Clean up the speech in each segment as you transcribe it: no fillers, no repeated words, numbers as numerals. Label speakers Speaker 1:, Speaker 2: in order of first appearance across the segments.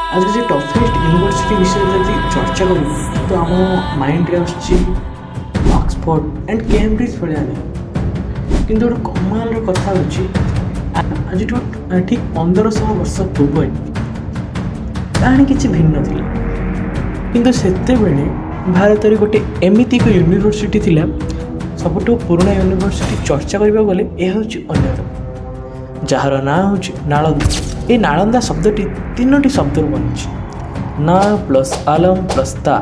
Speaker 1: ଆଜି କିଛି toughest university ବିଷୟରେ ଯଦି ଚର୍ଚ୍ଚା କରିବୁ ତ ଆମ ମାଇଣ୍ଡରେ ଆସୁଛି ଅକ୍ସଫୋର୍ଡ଼ ଆଣ୍ଡ କେମ୍ବ୍ରିଜ୍ ଭଳିଆ ନାଁ। କିନ୍ତୁ ଗୋଟେ କମାଲର କଥା ହେଉଛି, ଆଜିଠୁ ଠିକ୍ 1500 ବର୍ଷ ପୂର୍ବେ କାହାଣୀ କିଛି ଭିନ୍ନ ଥିଲା। କିନ୍ତୁ ସେତେବେଳେ ଭାରତରେ ଗୋଟେ ଏମିତି ଏକ ୟୁନିଭର୍ସିଟି ଥିଲା, ସବୁଠୁ ପୁରୁଣା ୟୁନିଭର୍ସିଟି ଚର୍ଚ୍ଚା କରିବାକୁ ଗଲେ ଏହା ହେଉଛି ଅନ୍ୟତମ, ଯାହାର ନାଁ ହେଉଛି ନାଳନ୍ଦା। ଏ ନାଳନ୍ଦା ଶବ୍ଦଟି ତିନୋଟି ଶବ୍ଦରୁ ବନିଛି, ନା ପ୍ଲସ୍ ଆଲମ ପ୍ଲସ୍ ତା।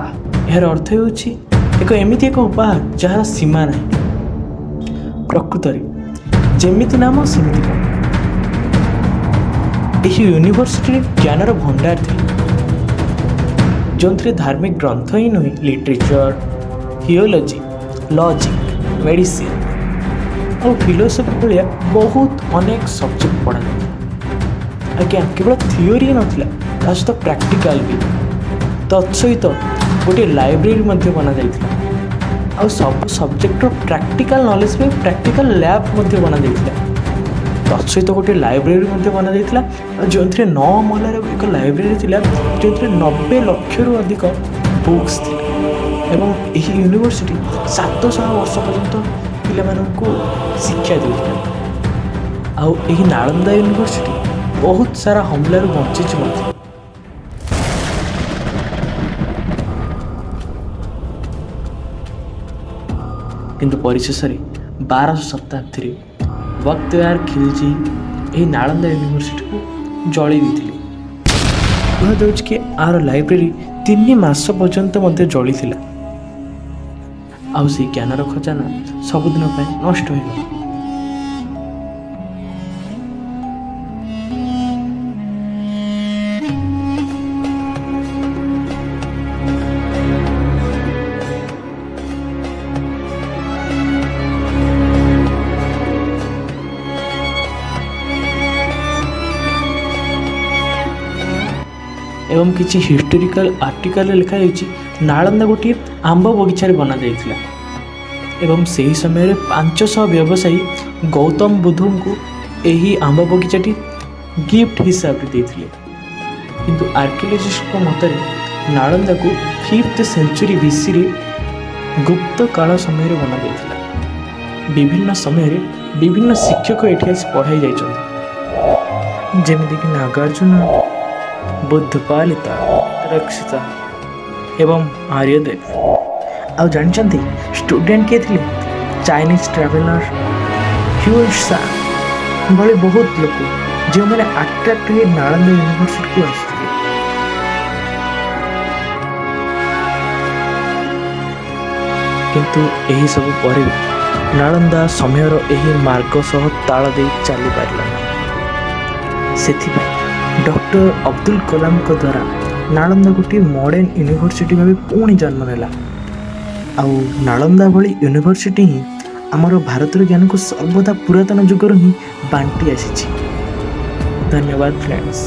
Speaker 1: ଏହାର ଅର୍ଥ ହେଉଛି ଏକ ଏମିତି ଏକ ଉପହାର ଯାହାର ସୀମା ନାହିଁ। ପ୍ରକୃତରେ ଯେମିତି ନାମ ସେମିତି କାମ। ଏହି ୟୁନିଭର୍ସିଟିରେ ଜ୍ଞାନର ଭଣ୍ଡାର ଥିଲା, ଯେଉଁଥିରେ ଧାର୍ମିକ ଗ୍ରନ୍ଥ ହିଁ ନୁହେଁ, ଲିଟରେଚର, ଥିଓଲୋଜି, ଲଜିକ୍, ମେଡ଼ିସିନ୍ ଆଉ ଫିଲୋସଫି ଭଳିଆ ବହୁତ ଅନେକ ସବଜେକ୍ଟ ପଢ଼ାଯାଉଥିଲା। ଆଜ୍ଞା, କେବଳ ଥିଓରି ନଥିଲା, ତା ସହିତ ପ୍ରାକ୍ଟିକାଲ ବି। ତତ୍ସହିତ ଗୋଟିଏ ଲାଇବ୍ରେରୀ ମଧ୍ୟ ବନାଯାଇଥିଲା ଆଉ ସବୁ ସବଜେକ୍ଟର ପ୍ରାକ୍ଟିକାଲ ନଲେଜ ପାଇଁ ପ୍ରାକ୍ଟିକାଲ ଲ୍ୟାବ୍ ମଧ୍ୟ ବନାଯାଇଥିଲା। ତତ୍ସହିତ ଗୋଟିଏ ଲାଇବ୍ରେରୀ ମଧ୍ୟ ବନାଯାଇଥିଲା, ଆଉ ଯେଉଁଥିରେ 9 ମହଲାର ଏକ ଲାଇବ୍ରେରୀ ଥିଲା, ଯେଉଁଥିରେ 90 ଲକ୍ଷରୁ ଅଧିକ ବୁକ୍ସ ଥିଲା। ଏବଂ ଏହି ୟୁନିଭର୍ସିଟି 700 ବର୍ଷ ପର୍ଯ୍ୟନ୍ତ ପିଲାମାନଙ୍କୁ ଶିକ୍ଷା ଦେଉଥିଲା। ଆଉ ଏହି ନାଳନ୍ଦା ୟୁନିଭର୍ସିଟି ବହୁତ ସାରା ହମଲାରୁ ବଞ୍ଚିଛି ମଧ୍ୟ। କିନ୍ତୁ ପରିଶେଷରେ 1200 ଶତାବ୍ଦୀରେ ବକ୍ତିୟାର ଖିଲଜି ଏହି ନାଳନ୍ଦା ୟୁନିଭର୍ସିଟିକୁ ଜଳେଇ ଦେଇଥିଲେ। କୁହାଯାଉଛି କି ଆର ଲାଇବ୍ରେରୀ 3 ମାସ ପର୍ଯ୍ୟନ୍ତ ମଧ୍ୟ ଜଳିଥିଲା ଆଉ ସେଇ ଜ୍ଞାନର ଖଜାନା ସବୁଦିନ ପାଇଁ ନଷ୍ଟ ହୋଇଗଲା। ଏବଂ କିଛି ହିଷ୍ଟୋରିକାଲ ଆର୍ଟିକାଲରେ ଲେଖାଯାଇଛି, ନାଳନ୍ଦା ଗୋଟିଏ ଆମ୍ବ ବଗିଚାରେ ବନାଯାଇଥିଲା ଏବଂ ସେହି ସମୟରେ 500 ବ୍ୟବସାୟୀ ଗୌତମ ବୁଦ୍ଧଙ୍କୁ ଏହି ଆମ୍ବ ବଗିଚାଟି ଗିଫ୍ଟ ହିସାବରେ ଦେଇଥିଲେ। କିନ୍ତୁ ଆର୍କିଓଲୋଜିଷ୍ଟଙ୍କ ମତରେ ନାଳନ୍ଦାକୁ 5th century ବିସିରେ ଗୁପ୍ତ କାଳ ସମୟରେ ବନାଯାଇଥିଲା। ବିଭିନ୍ନ ସମୟରେ ବିଭିନ୍ନ ଶିକ୍ଷକ ଏଠି ଆସି ପଢ଼ାଇ ଯାଇଛନ୍ତି, ଯେମିତିକି ନାଗାର୍ଜୁନ, ବୁଦ୍ଧପାଲିତା, ରକ୍ଷିତା ଏବଂ ଆର୍ଯ୍ୟଦେବ। ଆଉ ଜାଣିଛନ୍ତି ଷ୍ଟୁଡେଣ୍ଟ କିଏ ଥିଲେ? ଚାଇନିଜ୍ ଟ୍ରାଭେଲର ହ୍ୟୁନ୍ ଭଳି ବହୁତ ଲୋକ, ଯେଉଁମାନେ ଆଟ୍ରାକ୍ଟ ହୋଇ ନାଳନ୍ଦା ୟୁନିଭର୍ସିଟିକୁ ଆସିଥିଲେ। କିନ୍ତୁ ଏହିସବୁ ପରେ ବି ନାଳନ୍ଦା ସମୟର ଏହି ମାର୍ଗ ସହ ତାଳ ଦେଇ ଚାଲିପାରିଲା ନାହିଁ। ସେଥିପାଇଁ ଡକ୍ଟର ଅବଦୁଲ କଲାମଙ୍କ ଦ୍ୱାରା ନାଳନ୍ଦା ଗୋଟିଏ ମଡ଼ର୍ଣ୍ଣ ୟୁନିଭର୍ସିଟି ଭାବେ ପୁଣି ଜନ୍ମ ନେଲା। ଆଉ ନାଳନ୍ଦା ଭଳି ୟୁନିଭର୍ସିଟି ହିଁ ଆମର ଭାରତର ଜ୍ଞାନକୁ ସର୍ବଦା ପୁରାତନ ଯୁଗରୁ ହିଁ ବାଣ୍ଟି ଆସିଛି। ଧନ୍ୟବାଦ ଫ୍ରେଣ୍ଡସ୍।